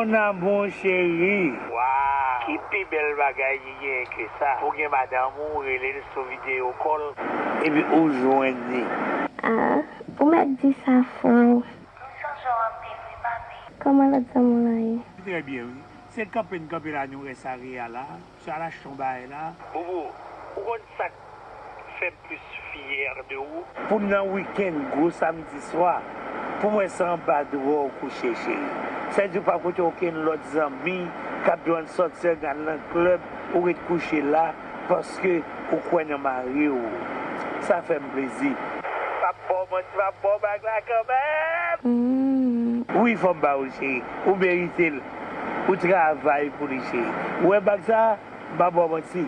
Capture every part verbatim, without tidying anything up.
Nan bon cheri. Waw! Ki pi bèl bagay ki genyen ke sa? Ou gen madanm ou, ou rele l sou videyo call. Epi ou jwenn li. Ah, ou mèt di sa fò. M sonje w anpil wi, papi. Kòman lòt zanmi w lan ye? Trè byen, wi. Se kanpe n kanpe la, nou rès a Real la. Sa l achte yon bagay la. Boubou, ou konn sa k fè m plis fyè de ou? Pou m nan wikenn, gwo samdi swa, pou mwen se anba dwò w kouche, cheri. Sa vle di w p ap kote okenn lòt zanmi k ap di w ann sòti, ann al nan klèb, ou ret kouche la, paske ou kwè nan mari w. Sa fè m plezi. M ap ba w manti, m ap ba w bag la kanmenm. Mm. Wi, fò m ba w l, cheri. Ou merite l. Ou travay pou li, cheri. Ou wè bag sa a? M pa ba w manti.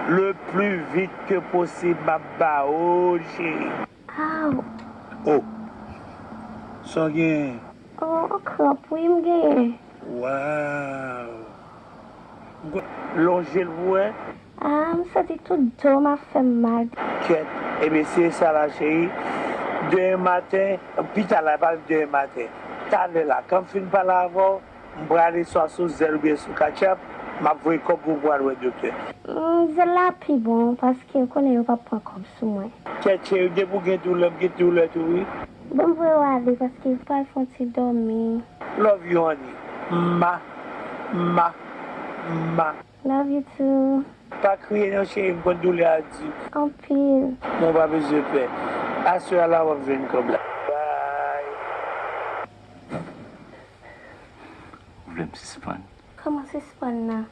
Le plus vite que possible, m ap ba w l, cheri. Aw! Oh! Sa w genyen? Oh, on kranp, wi, m genyen. Waw! M kwè, lonje l pou wè. Ah, m santi tout do m ap fè m mal. Kèt, ebyen, se sa la, cheri. Demen maten, pita la, pa demen maten. Talè la, kan m fin pale avè w, m prale swa sou Zelle oubyen sou Cash App, m ap voye kòb pou w pou w al wè doktè. Mm, Zelle la pi bon, paske ou konnen yo p ap pran kòb sou mwen. Kèt cheri, depi w gen doulè, m gen doulè tou, wi. Bon, m voye w ale, paske m pral fè yon ti dòmi. Love you, honey. Ma, ma, ma. Love you too. Pa kriye non, cheri, m konn doulè a di. Anpil. Men w pa bezwen pè. Aswè a la, w ap jwenn kòb la. Bye. Ou vle m sispann? Kòman sispann nan?